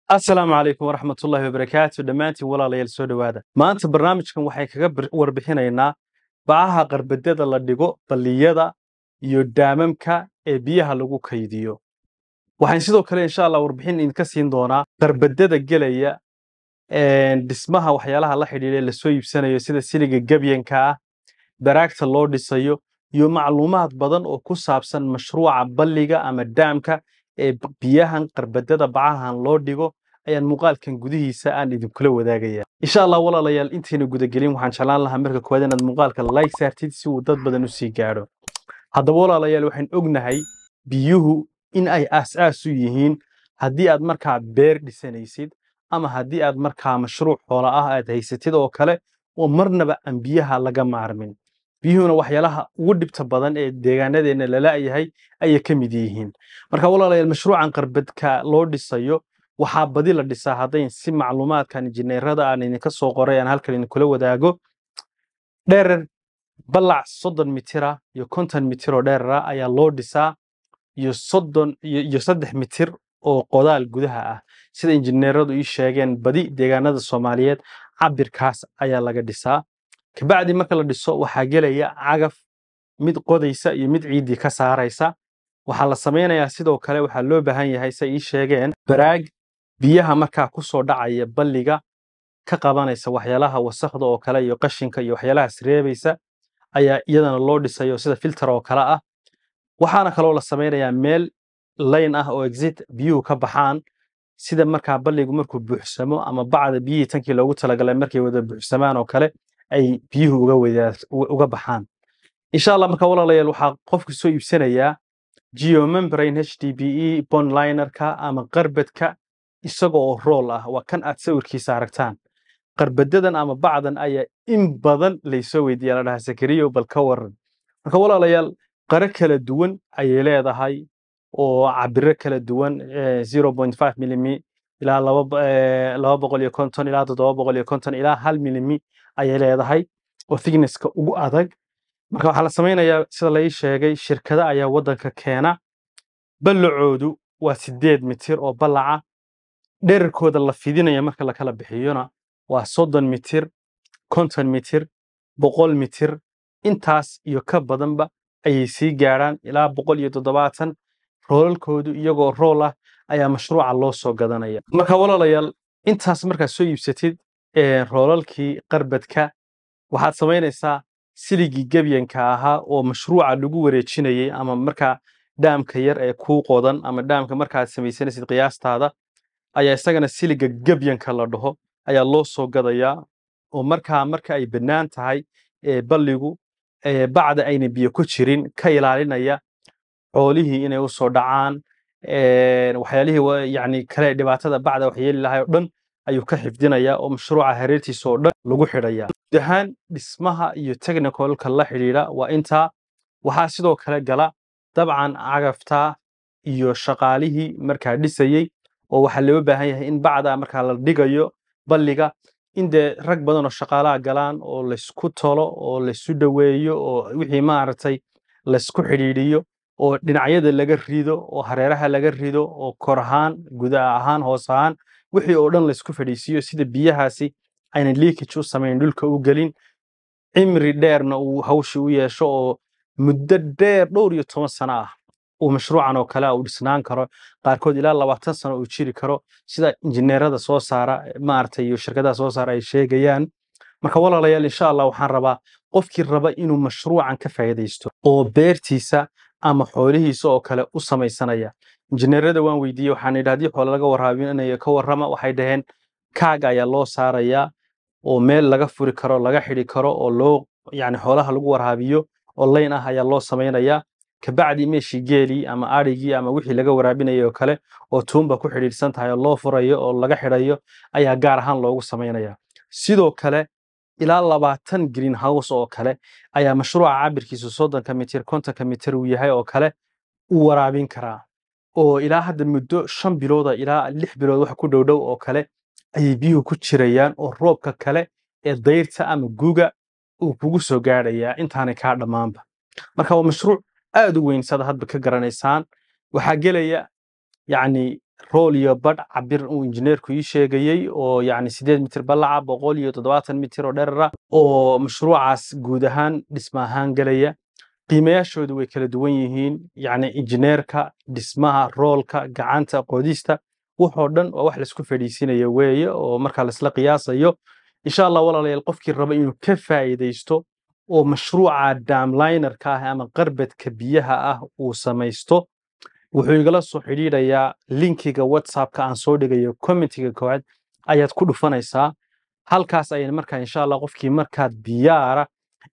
Asalaamu calaykum waraxmatullaahi wabarakaatu. Dhammaantiin walaalayaal, soo dhowaada. Maanta barnaamijkan waxay kaga warbixinaynaa bacaha qarbadada la dhigo balliyada iyo daamamka ee biyaha lagu kaydiyo. Waxaan sidoo kale, insha Allah, warbixin idinka siin doonaa qarbadada gelaya dhismaha, waxyaalaha la xidhiidha ee lasoo iibsanayo, sida siliga gebyanka ah, baraagta loo dhisayo iyo macluumaad badan oo ku saabsan mashruuca balliga ama daamka ee biyahan qarbadada bacahan loo dhigo ayaan muuqaalkan gudihiisa aan idinkula wadaagaya, insha Allah. Walaalayaal, intayna gudagelin, waxaan jeclaan lahaa marka koowaad inaad muuqaalka like saartid si uu dad badan usii gaadho. Haddaba walaalayaal, waxaan ognahay biyuhu in ay aas-aas u yihiin haddii aad markaa beer dhisanaysid ama haddii aad markaa mashruuc xoola ah aad haysatid oo kale, oo marnaba aan biyaha laga maarmin. Biyuhuna waxyaalaha ugu dhibta badan ee deegaanadeenna lala-yahay ayay ka mid yihiin. Marka walaalayaal, mashruucan qarbadka loo dhisayo waxaa badi la dhisaa, haddayn si macluumaadkan injineerada aan idinka soo qoray aan halkan idinkula wadaago, dherer ballac 30 mitira iyo 50 mitir oo dherera ayaa loo dhisaa iyo 33 mitir oo qodaal gudaha ah. Sida injineeradu ii sheegeen, badi deegaanada Soomaaliyeed cabirkaas ayaa laga dhisaa. Kabacdi marka la dhiso, waxaa gelaya cagaf, mid qodaysa iyo mid ciiddii ka saaraysa. Waxaa la samaynayaa sidoo kale, waxaa loo baahan yahay, say ii sheegeen, baraag biyaha markaa ku soo dhacaya balliga ka qabanaysa waxyaalaha wasakhda oo kale iyo qashinka iyo waxyaalahaas reebaysa ayaa iyadana loo dhisayo, sida filter oo kale ah. Waxaana kaloo la samaynayaa meel line ah oo exit biyuhu ka baxaan, sida markaa balligu markuu buuxsamo ama bacda biyihii tankii loogu talagalay markay wada buuxsamaan oo kale ay biyuhu uga baxaan, insha Allah. Marka walaalayaal, waxaa qofku soo iibsanayaa geomembrane HDPE pond linerka ama qarbadka isaga oo roll ah. Waa kan aad sawirkiisa aragtaan. Qarbadadan ama bacdan ayaa in badan laysoo weydiiya, la dhahaa: "Sakariyo, bal ka waran?" Marka walaalayaal, qaro kala duwan ayay leedahay oo cabiro kala duwan, 0.5 milimi ilaa 250 ilaa 750 ilaa 1 milimi ayay leedahay oo thicknesska ugu adag. Marka waxaa la samaynayaa, sida la ii sheegay, shirkado ayaa waddanka keena. Ballacoodu waa 8 mitir oo ballaca. Dhererkooda la fidinaya marka la kala bixiyona waa 30 mitir, 50 mitir, 100 mitir, intaas iyo ka badanba ayay sii gaadhaan, ilaa 170. Roolalkoodu iyagoo rool ah ayaa mashruuca loo soo gadanaya. Marka walaalayaal, intaas markaad soo iibsatid roolalkii qarbadka, waxaad samaynaysaa siligii gebyanka ahaa oo mashruuca lagu wareejinayay ama markaa dhaamka yar ee kuu qodan ama dhaamka markaad samaysanaysid qiyaastaada ayaa isagana siliga gebyanka la dhaho ayaa loo soo gadayaa, oo markaa marka ay bannaan tahay ee balligu bacda ayna biyo ku jirin ka ilaalinaya xoolihii inay u soo dhacaan, waxyaalihii yacni kale dhibaatada bacda wax yeeli lahay oo dhan ayuu ka xifdinayaa, oo mashruuca hareertiisa oo dhan lagu xidhaya. Guud ahaan dhismaha iyo technicalka la xidhiidha waa intaa. Waxaa sidoo kale gala dabcan cagafta iyo shaqaalihii markaa dhisayey, oo waxaa loo baahan yahay in bacda markaa la dhigayo balliga in dee rag badan oo shaqaalaha galaan oo laysku tolo oo laysu dhoweeyo oo wixii maaragtay laysku xidhiidhiyo oo dhinacyada laga rido oo hareeraha laga rido oo kor ahaan, gudaha ahaan, hoos ahaan, wixii oo dhan laysku fadhiisiiyo, sida biyahaasi aynan leakage u samayn, dhulka u gelin, cimri dheerna uu hawshii u yeesho, oo muddo dheer, dhowr iyo toban sano ah, uu mashruucan oo kale uu dhisnaan karo, qaarkood ilaa 20 sano uu jiri karo, sida injineerada soo saara maaragtay iyo shirkadaha soo saara ay sheegayaan. Marka walaalayaal, insha Allah, waxaan rabaa qofkii raba inuu mashruucan ka faa'iidaysto oo beertiisa ama xoolihiisa oo kale u samaysanaya. Injineerada waan weydiiyey, waxaan idhi: "Haddii xoolo laga waraabinayo ka warrama?" Waxay dhaheen kaag ayaa loo saarayaa oo meel laga furi karo, laga xidhi karo oo loo yani xoolaha lagu waraabiyo oo layn ah ayaa loo samaynayaa. Kabacdi meeshii geelii ama adhigii ama wixii laga waraabinayo oo kale oo tuunba ku xidhiidhsan tahay oo loo furayo oo laga xidhayo ayaa gaar ahaan loogu samaynaya. Sidoo kale ilaa 20 greenhouse oo kale ayaa mashruuca cabirkiisu 30-ka mitir, 50-ka mitir uu yahay oo kale uu waraabin karaa, oo ilaa hadda muddo 5 bilooda ilaa 6 bilood wax ku dhow dhow oo kale ayay biyuhu ku jirayaan, oo roobka kale ee dayrta ama guga uu kugu soo gaadhayaa intaanay kaa dhammaanba. Marka waa mashruuc aad u weyn, sada hadba ka garanaysaan. Waxaa gelaya yacni Rool iyo badh cabir uu injineerku ii sheegayey oo yacni 8 mitir ballaca, 170 mitir oo dherera, oo mashruucaas guud ahaan dhisma ahaan gelaya. Qiimayaashoodu way kala duwan yihiin, yacni injineerka, dhismaha, roolka, gacanta, qodista, wuxoo dhan waa wax laisku fadhiisinayo weeye oo markaa laisla qiyaasayo. Insha Allah walaalayaal, qofkii raba inuu ka faa'iidaysto oo mashruuca damlinerka ah ama qarbadka biyaha ah uu samaysto, wuxuu igala soo xidhiidhayaa linkiga WhatsAppka aan soo dhigayo commentiga koowaad ayaad ku dhufanaysaa. Halkaas ayaan markaa insha Allah qofkii markaa diyaara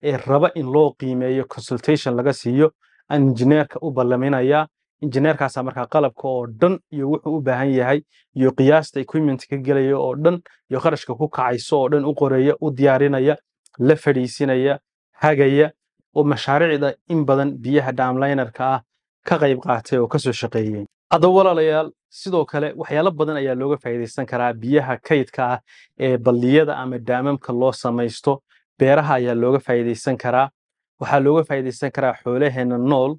ee raba in loo qiimeeyo, consultation laga siiyo, aan injineerka u ballaminayaa. Injineerkaasaa markaa qalabka oo dhan iyo wuxuu u baahan yahay iyo qiyaasta equipment ka gelaya oo dhan iyo kharashka ku kacayso oo dhan u qoreeya, u diyaarinaya, la fadhiisinaya, hagaya, oo mashaariicda in badan biyaha damlinerka ah ka qayb qaatay oo kasoo shaqeeyey. Haddaba walaalayaal, sidoo kale waxyaalo badan ayaa looga faa'iidaysan karaa biyaha kaydka ah ee balliyada ama daamamka loo samaysto. Beeraha ayaa looga faa'iidaysan karaa, waxaa looga faa'iidaysan karaa xoolaheenna nool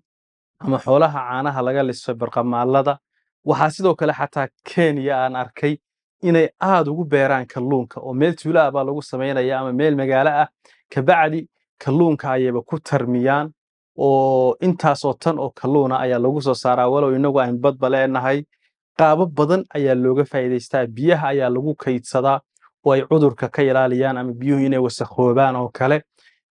ama xoolaha caanaha laga liso, barqamaalada. Waxaa sidoo kale xataa Kenya aan arkay inay aad ugu beeraan kalluunka, oo meel tuulo ah baa lagu samaynaya ama meel magaalo ah, kabacdi kalluunka ayayba ku tarmiyaan oo intaasoo tan oo kalluuna ayaa lagu soo saaraa. Walow inagu aan badba leenahay, qaabo badan ayaa looga faa'iidaystaa. Biyaha ayaa lagu kaydsadaa oo ay cudurka ka ilaaliyaan ama biyuhu inay wasakhoobaan oo kale.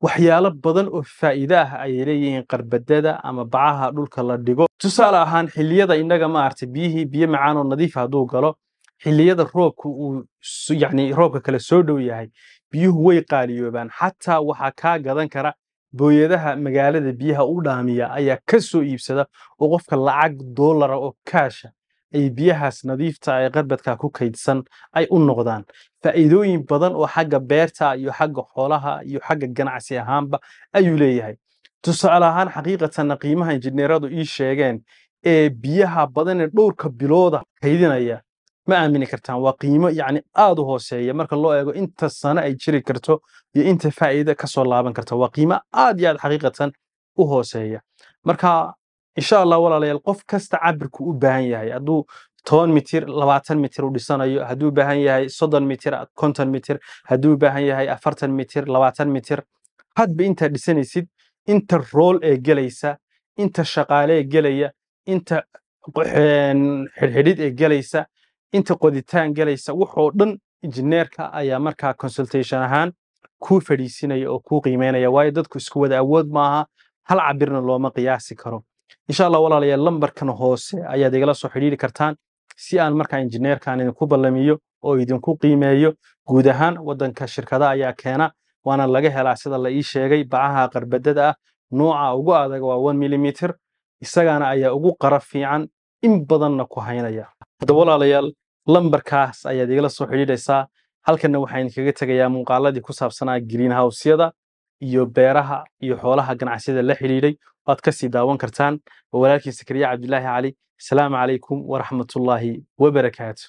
Waxyaalo badan oo faa'iido ah ayay leeyihiin qarbadada ama bacaha dhulka la dhigo. Tusaale ahaan, xilliyada innaga maaragtay biyihii biyo macaan oo nadiif hadduu galo, xilliyada roobka uu yacni roobka kale soo dhow yahay, biyuhu way qaaliyoobaan. Xataa waxaa kaa gadan kara booyadaha magaalada biyaha u dhaamiya ayaa ka soo iibsada, oo qofka lacag doolara oo kaasha ay biyahaas nadiifta ee qarbadka ku kaydsan ay u noqdaan. Faa'iidooyin badan oo xagga beerta iyo xagga xoolaha iyo xagga ganacsi ahaanba ayuu leeyahay. Tusaale ahaan, xaqiiqatanna qiimaha injineeradu ii sheegeen ee biyaha badan ee dhowrka bilooda kaydinaya ma aamini kartaan. Waa qiimo yacni aad u hooseeya marka loo eego inta sano ay jiri karto iyo inta faa'iido ka soo laaban karta. Waa qiimo aad iyo aad xaqiiqatan u hooseeya. Marka insha Allah walaalayaal, qof kasta cabirku u baahan yahay, hadduu 10 mitir, 20 mitir u dhisanayo, hadduu u baahan yahay 30 mitir, 50 mitir, hadduu u baahan yahay 40 mitir, 20 mitir, hadba intaad dhisanaysid, inta rool ee gelaysa, inta shaqaale ee gelaya, inta xidhxidhid ee gelaysa, inta qoditaan gelaysa, wuxoo dhan injineerka ayaa markaa consultation ahaan kuu fadhiisinaya oo kuu qiimeynaya, waayo dadku isku wada awood maaha, hal cabirna looma qiyaasi karo. Insha Allah walaalayaal, lambarkan hoose ayaad igala soo xidhiiri kartaan si aan markaa injineerkan idinku ballamiyo oo idinku qiimeeyo. Guud ahaan waddanka shirkada ayaa keena, waana laga helaa sida la ii sheegay bacaha qarbadada ah. Nooca ugu adag waa 1 millimeter, isagana ayaa ugu qara fiican, in badanna ku haynaya. Haddaba walaalayaal, lambarkaas ayaad igala soo xidhiidhaysaa. Halkanna waxaan idinkaga tegayaa muuqaaladii ku saabsanaa greenhouse-yada iyo beeraha iyo xoolaha ganacsiyada la xidhiidhay, waad kasii daawan kartaan. Waa walaalkii Sakariya Cabdilaahi Cali. Asalaamu calaykum waraxmatullaahi wabarakaatu.